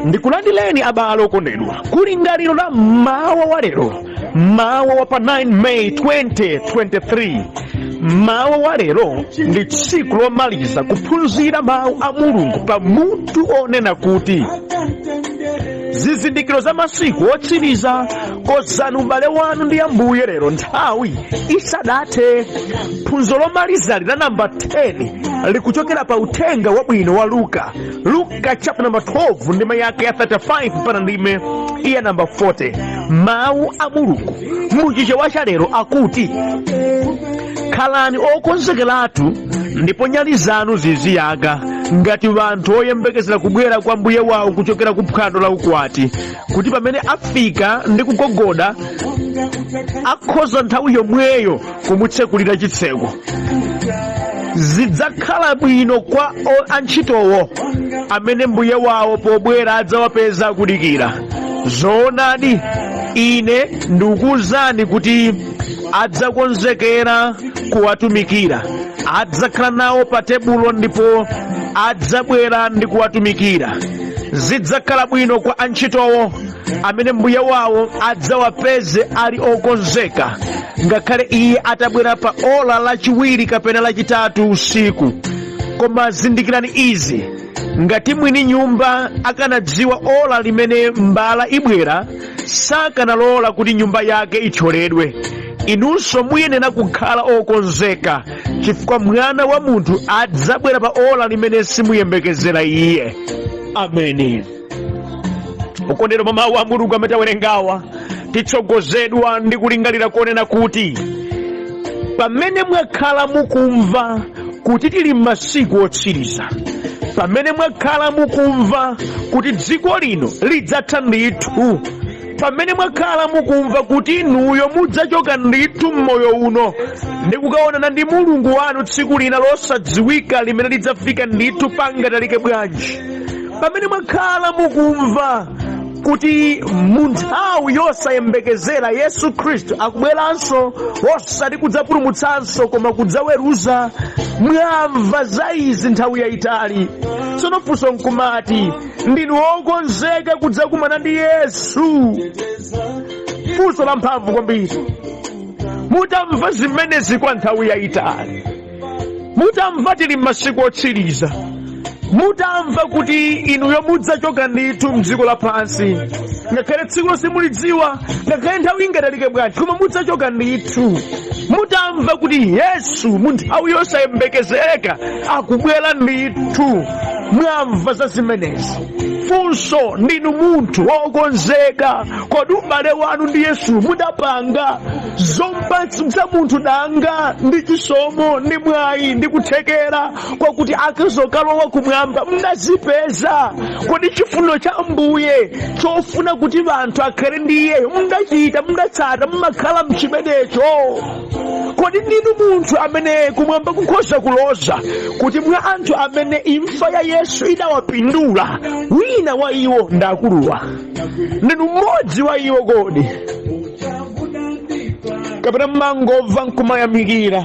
Ndikulandileni abale okondedwa kulingaliro la mmawa wa lero, mmawa wa pa 9 May 2023. Mmawa wa lero ndi tsiku lomaliza kuphunzira mawu a Mulungu pa mutu onena kuti zizindikiro za masiku otsiriza. Konzani ubale wanu ndi Ambuye lero nthawi isadathe. Phunziro lomalizali la namba 10 likuchokera pa uthenga wabwino wa Luka, Luka chapter number 12, ndime yake ya 35 mpaka ndime iya namba 40. Mawu a Mulungu muchichewa cha lero akuti, khalani okonzekeratu ndipo nyali zanu ziziyaka ngati anthu oyembekezera kubwera kwa mbuye wawo kuchokera ku phwando la ukwati, kuti pamene afika ndi kugogoda akhoza nthawi yomweyo kumutsekulira chitseko. Zidzakhala bwino kwa antchitowo amene mbuye wawo pobwera adzawapeza akudikira. Zoonadi, ine ndikukuwuzani kuti adzakonzekera kuwatumikira, adzakhala nawo pa tebulo ndipo adzabwera ndi kuwatumikira. Zidzakhala bwino kwa antchitowo amene mbuye wawo adzawapeze ali okonzeka, ngakhale iye atabwera pa ola lachiwiri kapena lachitatu usiku. Koma zindikirani izi, ngati mwini nyumba akanadziwa ola limene mbala ibwera, sakanalola kuti nyumba yake ithyoledwe. Inunso muyenera kukhala okonzeka, chifukwa Mwana wa munthu adzabwera pa ola limene simuyembekezera iye. Ameni. Okondedwa, mwa mawu a Mulungu amene tawerengawa, titsogozedwa ndi kulingalira konena kuti pamene mwakhala mukumva kuti tili m'masiku otsiriza, pamene mwakhala mukumva kuti dziko lino lidzatha ndithu, pamene mwakhala mukumva kuti inuyo mudzachoka ndithu m'moyo uno ndi kukaonana ndi Mulungu wanu tsiku lina losadziwika limene lidzafika ndithu pangatalike bwanji, pamene mwakhala mukumva kuti mu nthawi yosayembekezera Yesu Khristu akubweranso, osati kudzapulumutsanso koma kudzaweruza, mwamva za izi nthawi yayitali. Tsono funso nkumati, ndinu wokonzeka kudzakumana ndi Yesu? Funso la mphamvu kwambiri. Mutamva zimenezi kwa nthawi yayitali, mutamva tili m'masiku otsiriza, mutamva kuti inuyo mudzachoka ndithu mdziko lapansi, ngakhale tsiku simulidziwa, ngakhale nthawi ingatalike bwanji, koma mudzachoka ndithu, mutamva kuti Yesu mu nthawi yosayembekezereka akubwera ndithu, mwamva za zimenezi, funso, ndinu munthu wokonzeka? Kodi ubale wanu ndi Yesu mudapanga? Zompatsa munthu danga ndi chisomo ndi mwayi ndi kuthekera kwakuti akazokalowa kumwamba mudazipeza? Kodi chifuniro cha Ambuye chofuna kuti anthu akhale ndi iyeyo mudachita, mudatsata, mumakhala mchimenecho? Kodi ndinu munthu amene kumwamba kukhoza kuloza kuti mwa anthu amene imfa ya Yesu idawapindula, wina wa iwo ndi akuluwa? Ndinu mmodzi wa iwo kodi, kapena mmangomva nkumayamikira?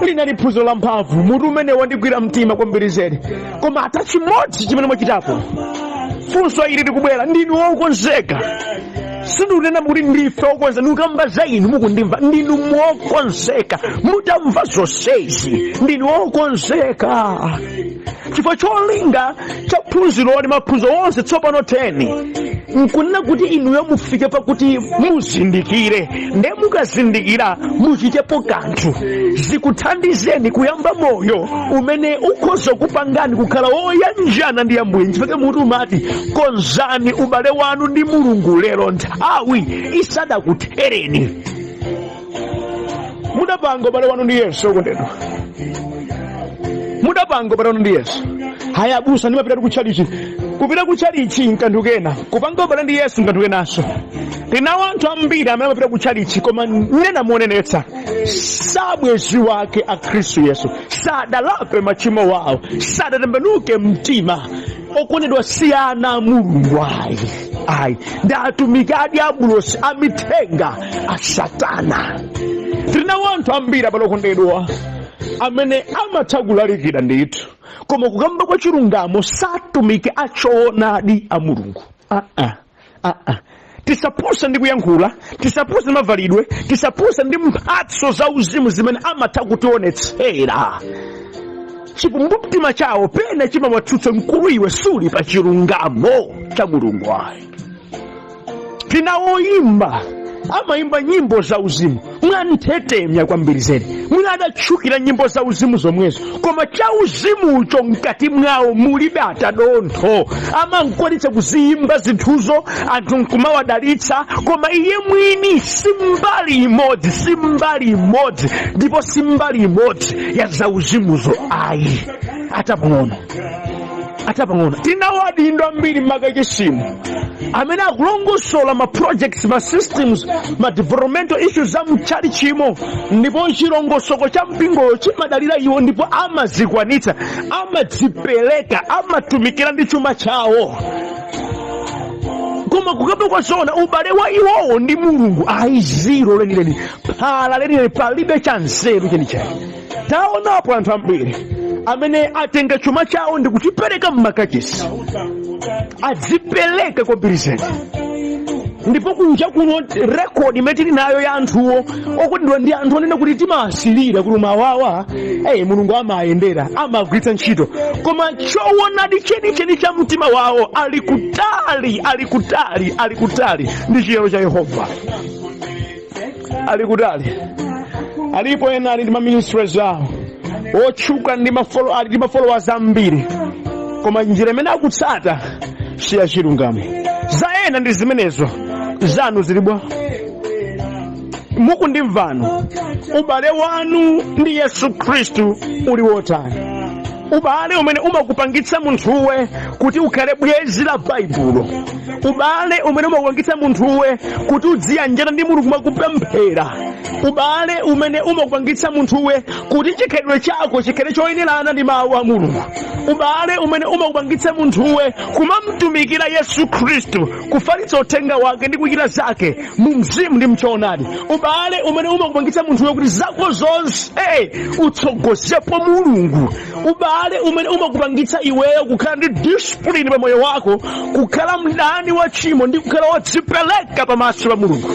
Linali phunziro la mphamvu, mutu umene wandigwira mtima kwambiri zedi. Koma ata chimodzi chimene mwachitapo, funso ili likubwera, ndinu wokonzeka? Sindikunena kuti ndife okonzeka, ndikukamba za inu mukundimva. Ndinu wokonzeka? Mutamva zonsezi, ndinu wokonzeka? Chifukwa cholinga cha phunziroli, maphunziro onse tsopano 10, nkunena kuti inuyo mufike pakuti muzindikire, nde mukazindikira muchitepo kanthu, zikuthandizeni kuyamba moyo umene ukhoza kupangani kukhala woyanjana ndi Ambuye. Nchifukwa mutu umati konzani ubale wanu ndi Mulungu lero nthawi isadakuthereni. Mudapanga ubale wanu ndi Yesu? Okondedwa, mudapanga ubale wanu ndi Yesu? Haya abusa, ndimapita kutchalichi. Kupita kutchalichi nkanthu kena, kupanga ubale ndi Yesu nkanthu kenanso. Tinawo anthu ambiri amene amapita kutchalichi, koma nena monenetsa, sabwezi wake a Khristu Yesu, sadalape machimo wawo, sadatembenuke mtima. Okondedwa, si ana a Mulungu ayi, ayi, ndi atumiki a diabulosi, amithenga a Satana. Tinawo anthu ambiri abale okondedwa Amene amatha kulalikira ndithu, koma kukamba kwa chilungamo satumiki achoonadi a Mulungu. Aa, aa, tisapuse ndi kuyankhula, tisapuse ndi mavalidwe, tisapuse ndi mphatso za uzimu zimene amatha kutionetsera. Chikumbumtima chawo pena chimawatsutsa, mkulu iwe suli pa chilungamo cha Mulungu ayi. Tinawoyimba amayimba nyimbo za uzimu mwanthetemya kwambiri zedi, mwina adatchukira nyimbo za uzimu zomwezo, koma cha uzimucho mkati mwawo mulibe atadontho. Amankwanitsa kuziyimba zinthuzo, anthu nkumawadalitsa, koma iye mwini si mbali imodzi, si mbali imodzi, ndipo si mbali imodzi ya zauzimuzo ayi, atapang'ono atapang'ono. Tinawo adindo ambiri m'makachisimu amene akulongosola ma projects, ma systems, ma developmental issues a mtchalichimo, ndipo chilongosoko cha mpingoyo chimadalira iwo, ndipo amazikwanitsa, amadzipereka, amatumikira ndi chuma chawo. Koma kukamba kwa zoona, ubale wa iwowo ndi Mulungu ayi, zero lenileni, phala lenileni, palibe cha nzeru chenicheni. Taonapo anthu ambiri amene atenga chuma chawo ndi kuchipereka mmakachisi, adzipereka kwambiri zedi, ndipo kunja kuno record imene tili nayo ya anthuwo okondedwa ndi anthu onena kuti timasilira kuti mawawa, eyi, Mulungu amayendera, amagwiritsa ntchito, koma choonadi chenicheni cha mtima wawo ali kutali, ali kutali, ali kutali ndi chiyero cha Yehova, ali kutali. Alipo ena ali ndi ma ministries awo otchuka ndi ali ndi ma followers ambiri, koma njira imene akutsata si ya chilungamo. Za ena ndi zimenezo, zanu zili bwa? Mukundimvano, ubale wanu ndi Yesu Khristu uli wotani? Ubale umene umakupangitsa munthuwe kuti ukhale bwezi la Baibulo, ubale umene umakupangitsa munthuwe kuti udziyanjana ndi Mulungu mwakupemphera, ubale umene umakupangitsa munthuwe kuti chikhalidwe chako chikhale choyenerana ndi mawu a Mulungu, ubale umene umakupangitsa munthuwe kumamtumikira Yesu Khristu, kufalitsa uthenga wake ndi kuchita zake mu mzimu ndi mchoonadi, ubale umene umakupangitsa munthuwe kuti zako zonse utsogozepo Mulungu, ubale umene umakupangitsa iweyo kukhala ndi discipline pa moyo wako, kukhala mdani wa tchimo ndi kukhala wodzipereka pamaso pa Mulungu,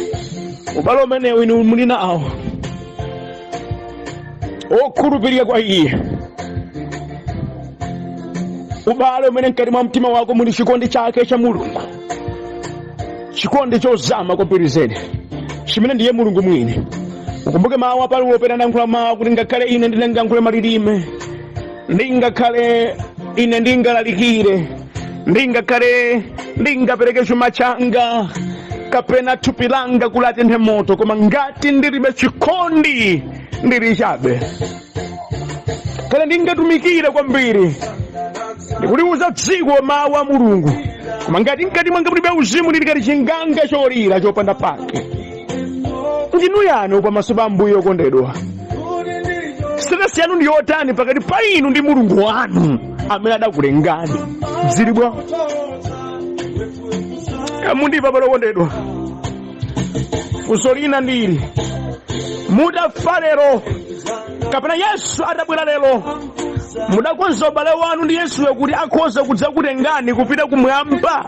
ubale umenewu inu muli nawo okhulupirika kwa iye, ubale umene mkati mwa mtima wako muli chikondi chake cha Mulungu, chikondi chozama kwambiri zedi chimene ndiye Mulungu mwini. Ukumbuke mawu a Paulo pena anayankhula mawu kuti ngakhale ine ndingayankhule malilime, ndingakhale ine ndingalalikire, ndingakhale ndingapereke chuma changa kapena thupi langa kuti atenthe moto, koma ngati ndilibe chikondi ndili chabe. Kale ndingatumikire kwambiri ndikuliuza dziko mawu a Mulungu, koma ngati mkati mwanga mulibe uzimu, ndili ngati chinganga cholira chopanda pake. Ndinu yani pamaso pa Ambuye? Okondedwa, status yanu ndi yotani pakati pa inu ndi Mulungu wanu amene adakulengani? Zili bwa? Mundipa pano, okondedwa? Funso lina ndili, mutafa lero kapena Yesu atabwera lero, mudakonza ubale wanu ndi Yesuyo kuti akhoza kudzakutengani kupita kumwamba?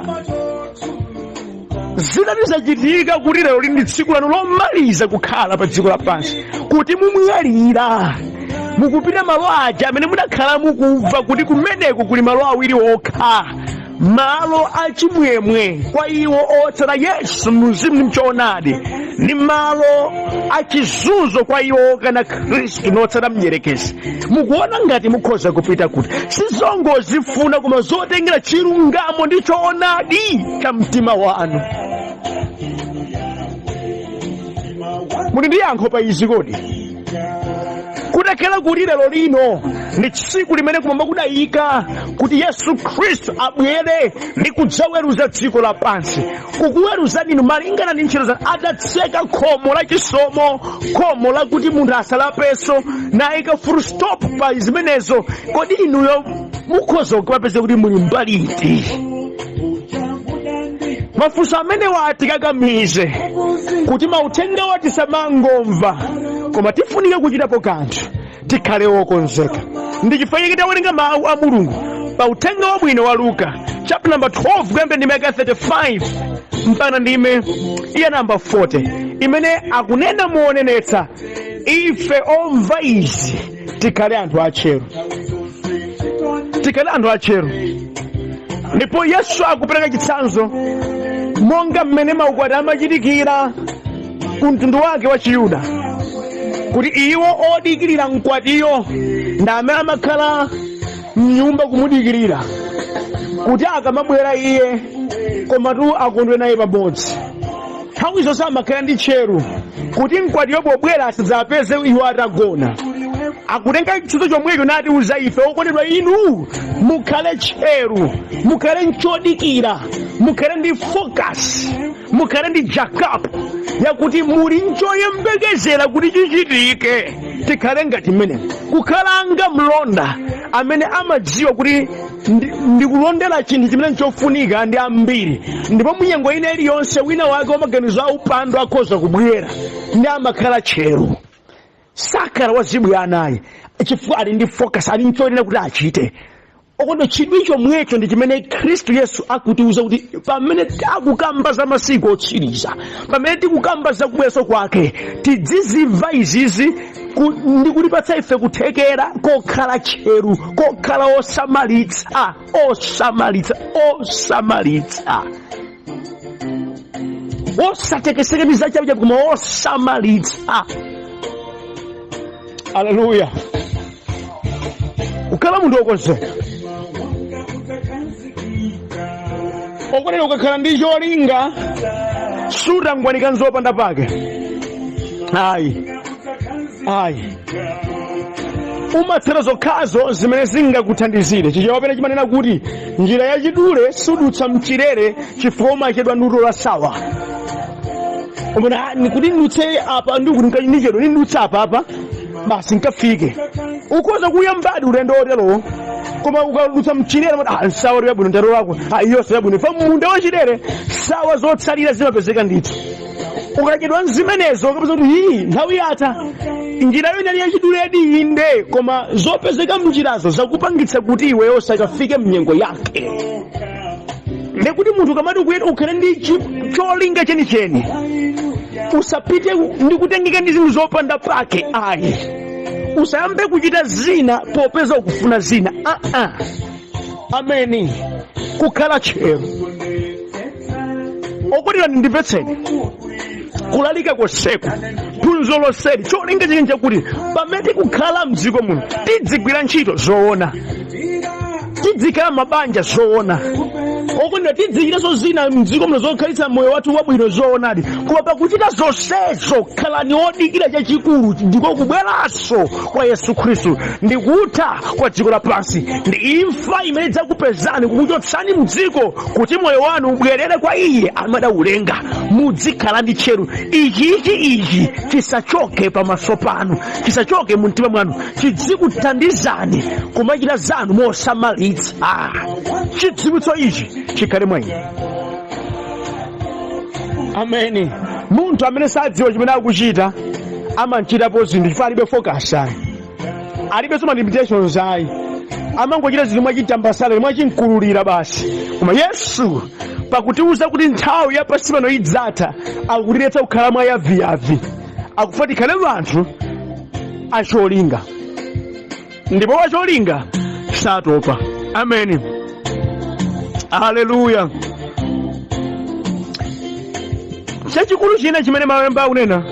Zitati zachitika kuti lero lili ndi tsiku lanu lomaliza kukhala pa dziko lapansi, kuti mumwalira, mukupita malo aja amene mudakhala mukumva kuti kumeneko kuli malo awiri okha, malo achimwemwe kwa iwo otsata Yesu mzimu ndi mchoonadi, ndi malo achizunzo kwa iwo okana Khristu notsata mdierekezi, mukuona ngati mukhoza kupita kuti? Sizongozifuna, koma zotengera chilungamo ndi choonadi cha mtima wanu. Muli ndi yankho pa izi? Kodi kutakhala kuti lero lino ndi tsiku limene kumwamba kudayika kuti Yesu Khristu abwere ndi kudzaweruza dziko lapansi, kukuweruzani inu malingana ndi ntchito zanu, adatseka khomo la chisomo, khomo lakuti munthu asalapenso, nayika full stop pa zimenezo, kodi inuyo mukhoza kukapeza kuti muli mbali iti? Mafunso amenewa atikakamize kuti mauthengawa tisamangomva, koma tifunike kuchitapo kanthu. Tikhale wokonzeka. Ndi chifukwa chake tawerenga mawu a Mulungu pa Uthenga Wabwino wa Luka chapter number 12, kuyambira ndime yake 35 mpaka ndime ya namba 40, imene akunena moonenetsa ife omva izi tikhale anthu atcheru, tikhale anthu atcheru. Ndipo Yesu akupereka chitsanzo monga mmene maukwati amachitikira ku mtundu wake wa Chiyuda, kuti iwo odikirira mkwatiyo ndi amene amakhala mnyumba kumudikirira kuti akamabwera iye komatu akondwe naye pamodzi. Nthawi zonse amakhala ndi tcheru kuti mkwatiyo pobwera asadzapeze iwo atagona. Akutenga chitsanzo chomwecho natiuza ife, okondedwa inu, mukhale tcheru, mukhale nchodikira, mukhale ndi focus, mukhale ndi jackup yakuti muli nchoyembekezera kuti chichitike. Tikhale ngati mmene kukhala anga mlonda amene amadziwa kuti ndikulondera chinthu chimene nchofunika ndi ambiri, ndipo munyengo ina iliyonse wina wake wamaganizo aupandu akhoza kubwera, ndi amakhala tcheru, sakhala wazibwana ayi, chifukwa ali ndi focus, ali nchoyenera kuti achite. Okondedwa, chidwi chomwecho ndi chimene Khristu Yesu akutiuza kuti pamene akukamba za masiku otsiriza, pamene tikukamba za kubweranso kwake, tidzizimva izizi ndi kutipatsa ife kuthekera kokhala tcheru, kokhala osamalitsa, osamalitsa, osamalitsa, osatekeseka ndi zachabechabe, koma osamalitsa. Aleluya! Kukhala munthu wokonzeka. Okondedwa, ukakhala ndi cholinga sutangwanika nzopanda pake ayi, ayi, umatsata zokhazo zimene zingakuthandizire. Chichewa pena chimanena kuti njira yachidule sudutsa mchirere, chifukwa umachedwa ndi utola sawa. Umene kuti ndidutse apa ndikuti ndichedwa ndidutse apa apa basi nkafike. Ukhoza kuyambadi ulendo woterowo, koma ukadutsa mchirere umati, ah, nsawa yabwino ndatolako, ah, iyonso yabwino. Fa munda wachirere sawa zotsalira zimapezeka ndithu. Ukachedwa nzimenezo ukapeza kuti hii nthawi yatha. Njirayo inali yachiduledi inde, koma zopezeka mnjirazo zakupangitsa kuti iweyo usakafike mnyengo yake. Ndekuti munthu ukamati ukhale ndi cholinga chenicheni, usapite ndi kutengeka ndi zinthu zopanda pake ayi. Usayambe kuchita zina popeza ukufuna zina, aa. Ameni. Kukhala tcheru. Okondedwa, ndimvetseni, kulalika konseku, phunziro lonseli, cholinga chake nchakuti pamene tikukhala mdziko muno tidzigwira ntchito zoona, tidzikhala mabanja zoona, okondedwa, tidzichitanso zina mdziko muno zokhalitsa moyo wathu wabwino zoonadi. Koma pakuchita zonsezo khalani odikira chachikulu, ndiko kubweranso kwa Yesu Khristu ndi kutha kwa dziko lapansi ndi imfa imene idzakupezani kukuchotsani mdziko kuti moyo wanu ubwerere kwa iye amene adaulenga. Mudzikhala ndi tcheru. Ichi ichi chisachoke pamaso panu, chisachoke mu mtima mwanu, chidzikuthandizani kumachita zanu mosamalitsa. Chidziwitso ichi chikhale mwa inu. Ameni. Munthu amene sadziwa chimene akuchita amachitapo zinthu chifukwa alibe focus ayi, alibenso ma limitations ayi, amangochita zinthu mwachitambasale, mwachinkululira basi. Koma Yesu pakutiuza kuti nthawi ya pansi pano idzatha, akutiletsa kukhala mwa yaviyavi. Akufuna tikhale anthu acholinga, ndipo wacholinga satopa. Ameni. Haleluya. Chachikulu china chimene malemba akunena,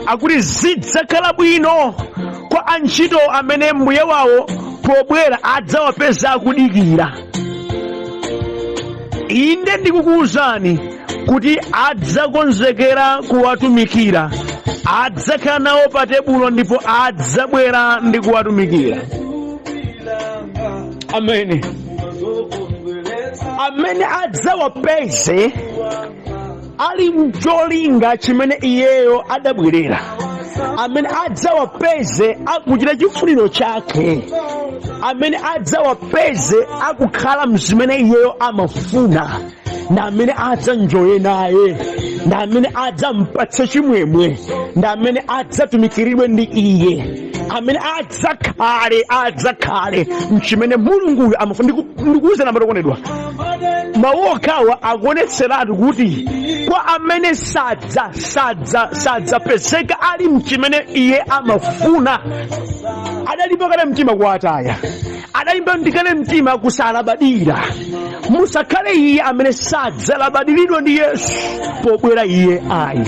akuti zidzakhala bwino kwa antchito amene mbuye wawo pobwera adzawapeza akudikira. Inde, ndikukuwuzani kuti adzakonzekera kuwatumikira, adzakhala nawo pa tebulo ndipo adzabwera ndi kuwatumikira. Amene amene adzawapeze ali mcholinga chimene iyeyo adabwerera, amene adzawapeze akuchita chifuniro chake, amene adzawapeze akukhala mzimene iyeyo amafuna, ndi amene adzanjoye naye, ndi amene adzampatse chimwemwe, ndi amene adzatumikiridwe ndi iye. Amene adzakhale mchimene Mulunguyo amafuna. Ndikuwuzani abale okondedwa, mawu okhawa akuonetseratu kuti kwa amene sadzapezeka ali mchimene iye amafuna, adalimba kale mtima kuwataya, adalimba ndikale mtima kusalabadira. Musakhale iye amene sadzalabadiridwa ndi Yesu pobwera iye ayi.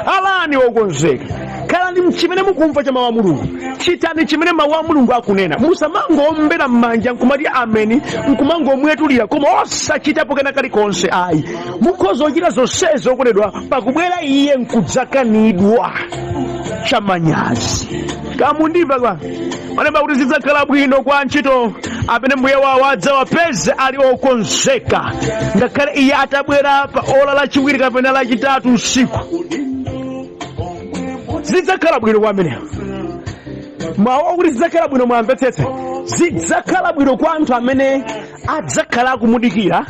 Khalani wokonzeka, khalani mchimene mukumva cha mawu a Mulungu, chitani chimene mawu a Mulungu akunena. Musamangowombera m'manja nkumati ameni, nkumangomwetulira, koma osachitapo kena kalikonse ayi. Mukhoza kuchita zonsezo okondedwa, pakubwera iye nkudzakanidwa, chamanyazi. Kamundimva kwa malemba kuti zidzakhala bwino kwa antchito amene mbuye wawo adzawapeze ali okonzeka, ngakhale iye atabwera pa ola lachiwiri kapena lachitatu usiku. Zidzakhala bwino kwa amenewo. Mawu akuti zidzakhala bwino, mwamvetsetse, zidzakhala bwino kwa anthu amene adzakhala akumudikira,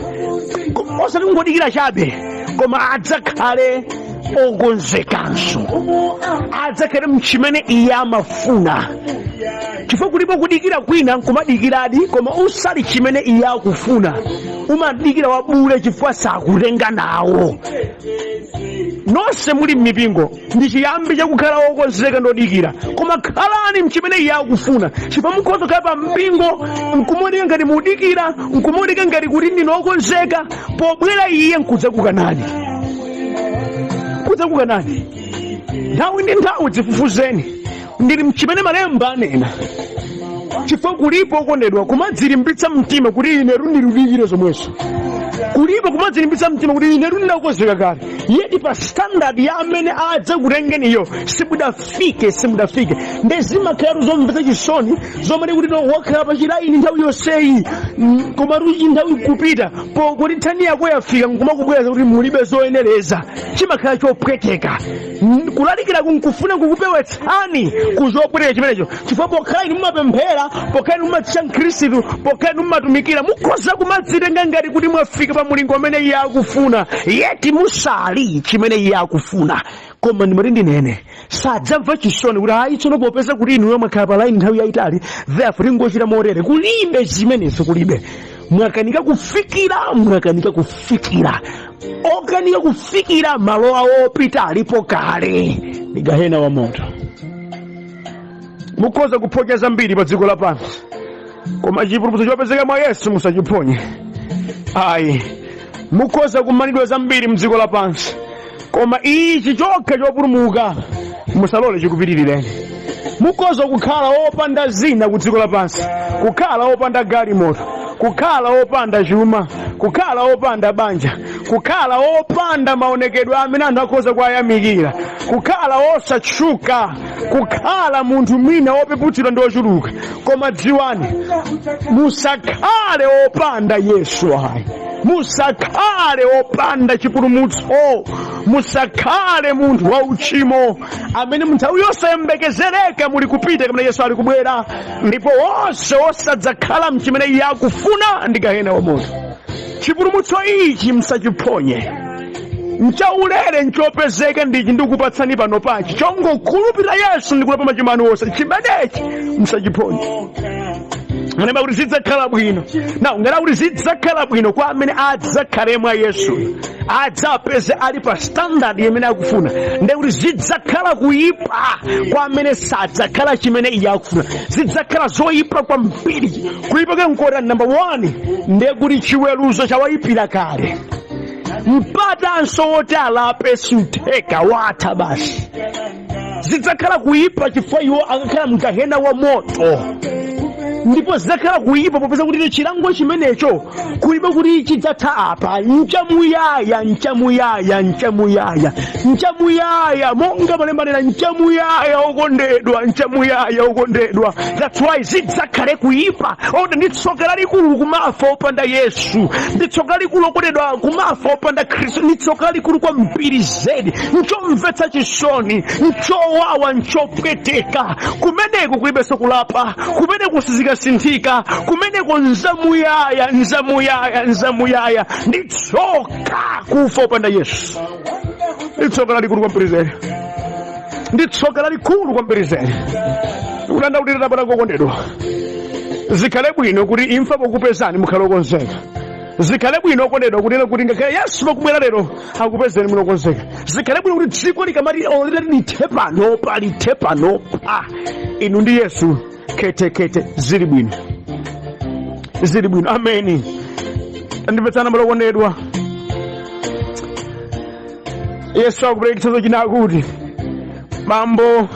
osati kungodikira chabe, koma adzakhale okonzekanso, adzakhale mchimene iye amafuna. Chifukwa kulipo kudikira kwina nkumadikiradi, koma usali chimene iye akufuna, umadikira wabule chifukwa sakutenga nawo. Nonse muli m'mipingo, ndi chiyambi chakukhala wokonzeka ndodikira, koma khalani mchimene iye akufuna. Chifukwa mukhoza kukhala pa mpingo nkumaoneka ngati mudikira, nkumaoneka ngati kuti ndinu okonzeka, pobwera iye nkudzakukanani, kudzakukanani. Nthawi ndi nthawi dzifufuzeni, ndili mchimene malemba anena? Chifukwa kulipo okondedwa kumadzilimbitsa mtima kuti ine ndiludikire zomwezo, kulipo kumadzilimbitsa mtima kuti ine ndinakonzeka kale, yet pa standard ya amene adzakutengeniyo simudafike, simudafike. Nde zimakhala zomvetsa chisoni zomwe kuti no wakhala pa chilaini nthawi yonseyi, koma tuchi nthawi kupita pokuti turn yako yafika nkumakubweza kuti mulibe zoyenereza. Chimakhala chopweteka. Kulalikira nkufuna kukupewetsani kuchopweteka chimenecho, chifukwa pokhala inu mumapemphera, pokhala inu mumadzitcha Mkhristu, pokhala inu mumatumikira, mukhoza kumadzitenga ngati kuti mwafika pa mulingo amene iye akufuna, yet musali chimene iye akufuna. Koma ndimati ndinene, sadzamva chisoni kuti ayi, tsono popeza kuti inuyo mwakhala pa line nthawi yayitali, therefore tingochita motere. Kulibe zimenezo, kulibe. Mwakanika kufikira, mwakanika kufikira. Okanika kufikira, malo awo opita alipo kale, ndi gahena wa moto. Mukhoza kuphonya zambiri pa dziko lapansi, koma chipulumutso chopezeka mwa Yesu musachiphonye ayi. Mukhoza kumanidwa zambiri mdziko lapansi, koma ichi chokha chopulumuka musalole chikupitirireni. Mukhoza kukhala wopanda zina ku dziko lapansi, kukhala wopanda galimoto, kukhala wopanda chuma, kukhala wopanda banja, kukhala wopanda maonekedwe amene anthu akhoza kuwayamikira, kukhala wosatchuka, kukhala munthu mwina wopeputsidwa ndi ochuluka, koma dziwani, musakhale wopanda Yesu ayi, musakhale wopanda chipulumutso, musakhale munthu wauchimo amene munthawi yosayembekezereka muli kupita kamene Yesu ali kubwera. Ndipo wonse osadzakhala mchimene iye akufuna ndi gahena wa moto. Chipulumutso ichi musachiphonye, nchaulere, nchopezeka ndichi ndikupatsani pano pachi, chongokhulupirira Yesu ndikulapa machimo anu onse. Chimenechi musachiphonye. Malemba kuti zidzakhala bwino na ngati kuti zidzakhala bwino kwa amene adzakhale mwa Yesu, adzapeze ali pa standard imene akufuna, ndiye kuti zidzakhala kuyipa kwa amene sadzakhala chimene iye akufuna. Zidzakhala zoyipa kwambiri. Kuyipa ke nkota number 1, ndiye kuti chiweruzo chawayipira kale, mpatanso woti alape sutheka, watha basi. Zidzakhala kuyipa chifukwa iwo akakhala mgahena wa moto. Ndipo zidzakhala kuyipa popeza kuti chilango chimenecho kulibe kuti chidzatha apa, nchamuyaya, nchamuyaya, nchamuyaya, nchamuyaya, monga malemba anena, nchamuyaya okondedwa, nchamuyaya okondedwa. That's why zidzakhale kuyipa ode. Ndi tsoka lalikulu kumafa opanda Yesu, ndi tsoka lalikulu okondedwa kumafa opanda Khristu, ndi tsoka lalikulu kwambiri zedi, nchomvetsa chisoni, nchowawa, nchopweteka. Kumeneko kulibenso kulapa, kumeneko sizikasinthika, kumeneko nzamuyaya, nzamuyaya, nzamuyaya. Ndi tsoka kufa opanda Yesu, ndi tsoka lalikulu kwambiri zedi, ndi tsoka lalikulu kwambiri zedi. Kulanda kuti tabata kokondedwa, zikhale bwino kuti imfa pokupezani mukhale okonzeka. Zikhale bwino, okondedwa, kunena kuti ngakhale Yesu pakubwera lero akupezeni muli okonzeka. Zikhale bwino kuti dziko likamati olilati lithe panopa, lithe panopa, inu ndi Yesu khetekhete, zili bwino, zili bwino. Ameni. Tandimvetsani okondedwa, Yesu akupereka chitsanzo china, akuti bambo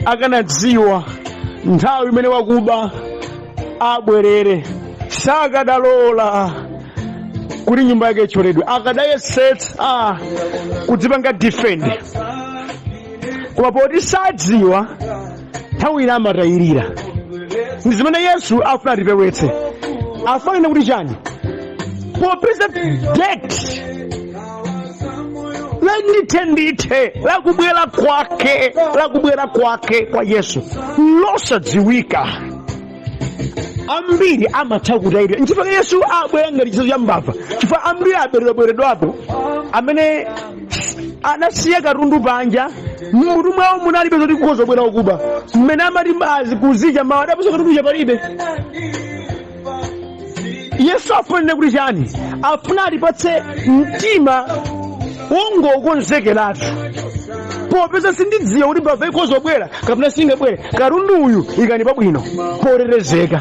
akanadziwa nthawi imene wakuba abwerere, sakadalola kuti nyumba yake ithyoledwe, akadayesetsa kudzipanga defend. Koma poti sadziwa, nthawi ina amatayirira. Ndi zimene Yesu afuna atipewetse. Afuna kuti chani? Popeza date la ndithe ndithe lakubwera kwake, lakubwera kwake kwa Yesu losadziwika, ambiri amatha kutayirira. Nchifukwa Yesu abwera ngati chitsanzo cha mbava, chifukwa ambiri aberedwabweredwapo amene anasiya katundu panja, mmutu mwawo munalibe zoti kukhoza kubwera okuba. Mmene amati mazi kuzicha mawa, adaposa katundu chapalibe. Yesu afunene kuti chani? Afuna atipatse mtima wongokonzekeratu. Popeza sindidziwa kuti mbava ikhoza kubwera kapena singabwere, katundu uyu ikani pabwino potetezeka.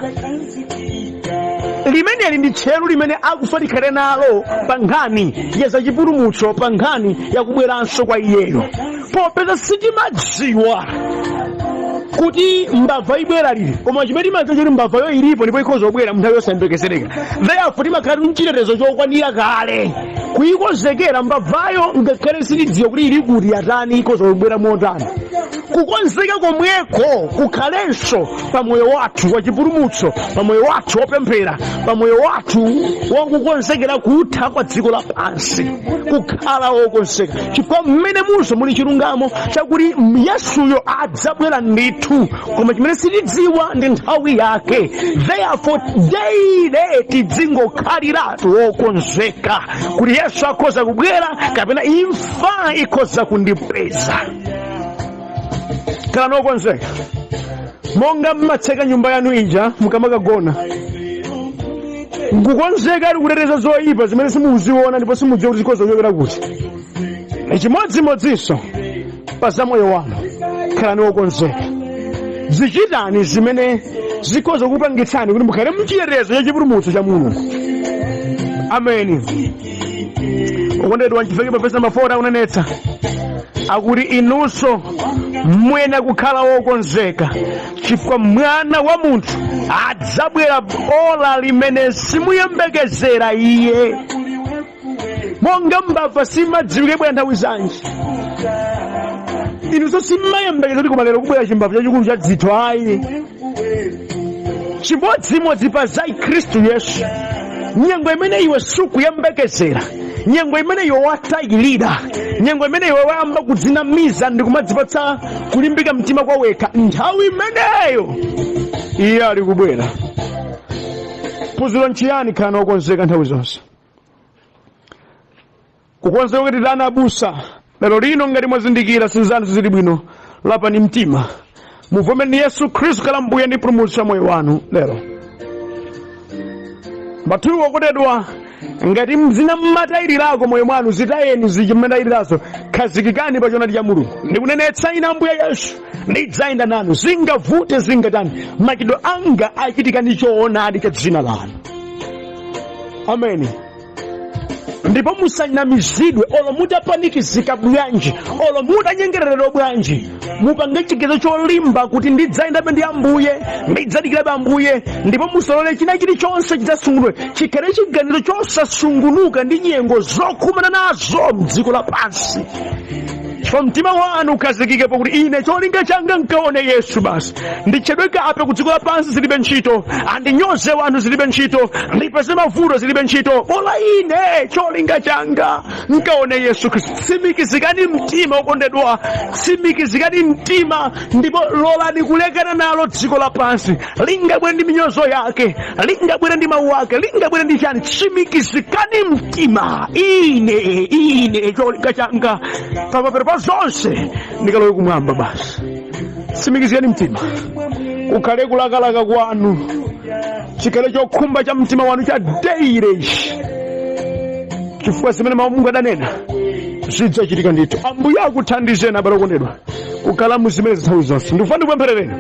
Limeneli ndi tcheru limene akufa tikhale nalo pa nkhani ya zachipulumutso, pa nkhani yakubweranso kwa iyeyo. Popeza sitimadziwa kuti mbava ibwera liti, koma chimene timadziwa choti mbavayo ilipo ndipo ikhoza kubwera munthawi yosayembekezereka, therefore timakhala ndi chitetezo chokwanira kale kuyikonzekera mbavayo, ngakhale sitidziwa kuti ili kuti, yatani, ikhoza kubwera motani. Kukonzeka komweko kukhalenso pa moyo wathu wa chipulumutso, pa moyo wathu wopemphera, pa moyo wathu wakukonzekera kutha kwa dziko lapansi, kukhala wokonzeka, chifukwa mmene munso muli chilungamo chakuti Yesuyo adzabwera ndithu, koma chimene sitidziwa ndi nthawi yake. Therefore daily tidzingokhaliratu wokonzeka kuti Yesu akhoza kubwera kapena imfa ikhoza kundipeza. Khalani wokonzeka. Monga mmatseka nyumba yanu ija mukamakagona, nkukonzeka ali kuteteza zoyipa zimene simuziona ndipo simudziwa kuti zikhoza kuchokera kuti, chimodzimodzinso pa za moyo wanu. Khalani wokonzeka, zichitani zimene zikhoza kukupangitsani kuti mukhale mchitetezo cha chipulumutso cha Mulungu. Ameni. Okondedwa, nchifukwa pa vesi namba 4 akunenetsa akuti inunso muyenera kukhala wokonzeka, chifukwa Mwana wa Munthu adzabwera ola limene simuyembekezera iye. Monga mbava simadziwika ibwera nthawi zanji, inunso simmayembekeza kuti koma lero kubwera chimbava chachikulu cha dzitho, ayi. Chimodzimodzi pa za Khristu Yesu, nyengo imene iwe sukuyembekezera, nyengo imene iwe watayilira, nyengo imene iwe wayamba kudzinamiza ndi kumadzipatsa kulimbika mtima kwa wekha, nthawi imeneyo iye ali kubwera. Phunziro nchiyani? Khalani wokonzeka nthawi zonse. Kukonzeka kuti tani, abusa? Lero lino ngati mwazindikira sinzanu sizili bwino, lapani mtima, muvomereni Yesu Khristu khala Mbuye ndi Mpulumutsi wa moyo wanu lero. Bathu wokondedwa, ngati zina mmatayilirako moyo mwanu, zitayeni zija mmatayilirazo, khazikikani pa choonadi cha Mulungu. Ndikunenetsa ine Ambuye Yesu, ndidzayenda nanu, zingavute zingatani, machitidwe anga achitika ndi choonadi cha dzina lanu. Ameni. Ndipo musanamizidwe, olo mutapanikizika bwanji, olo mutanyengereredwa bwanji, mupange chiganizo cholimba kuti ndidzayendabe ndi Ambuye, ndidzadikirabe Ambuye. Ndipo musalole china chilichonse chidzasungunule. Chikhale chiganizo chosasungunuka ndi nyengo zokumana nazo mdziko lapansi, chifukwa mtima wanu ukhazikike pakuti ine cholinga changa nkaone Yesu basi. Nditchedwe kape ku dziko lapansi zilibe ntchito, andinyoze wanthu zilibe ntchito, ndipeze mavuto zilibe ntchito, bola ine cholinga changa nkaone Yesu Khristu. Tsimikizikani mtima, okondedwa, tsimikizikani mtima, ndipo lolani kulekana nalo dziko lapansi. Lingabwere ndi minyozo yake, lingabwere ndi mawu ake, lingabwere ndi chani, tsimikizikani mtima, ine cholinga changa pamapeto pa zonse ndikalowe kumwamba basi. Tsimikizikani mtima. Kukhale kulakalaka kwanu, chikhale chokhumba cha mtima wanu cha daily ichi, chifukwa zimene mawu Mulungu adanena zidzachitika ndithu. Ambuye akuthandizeni, abale okondedwa, kukhala mu zimenezi nthawi zonse. Ndikufuna ndikupempherereni.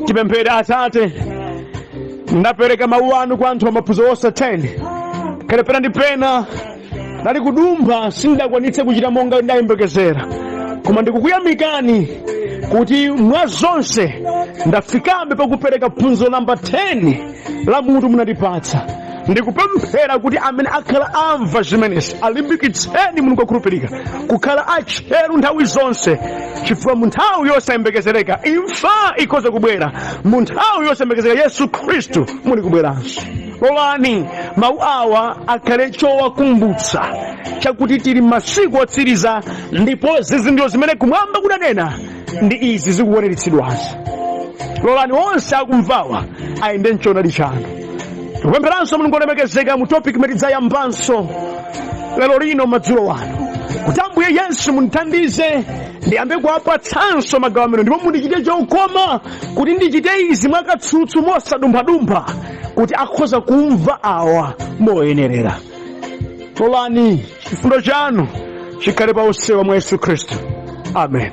Tipemphere. Atate, ndapereka mawu anu kwa anthu amaphunziro onse 10. Khale pena ndi pena ndali kudumpha, sindakwanitse kuchita monga ndayembekezera, koma ndikukuyamikani kuti mwa zonse ndafikabe pakupereka phunziro namba 10 la mutu munatipatsa. Ndikupemphera kuti amene akhala amva zimenezi alimbikitseni, Mulungu okhulupirika, kukhala atcheru nthawi zonse, chifukwa mu nthawi yosayembekezereka imfa ikhoza kubwera, mu nthawi yosayembekezereka Yesu Khristu muli kubweranso. Lolani mawu awa akhale chowakumbutsa chakuti tili masiku otsiriza, ndipo zizindikiro zimene kumwamba kudanena ndi izi zikukwaniritsidwazi. Lolani onse akumvawa ayende mchoonadi chanu. Tikupempheranso, Mulungu olemekezeka, mu topic imene tidzayambanso lero lino madzulo wano, kuti Ambuye Yesu mundithandize ndiyambe kuwapatsanso magawo amene, ndipo mundichite chokoma kuti ndichite izi mwakatsutsu, mosadumphadumpha, kuti akhoza kumva awa moyenerera. Lolani chifundo chanu chikhale pa onsewa mwa Yesu Khristu, amen.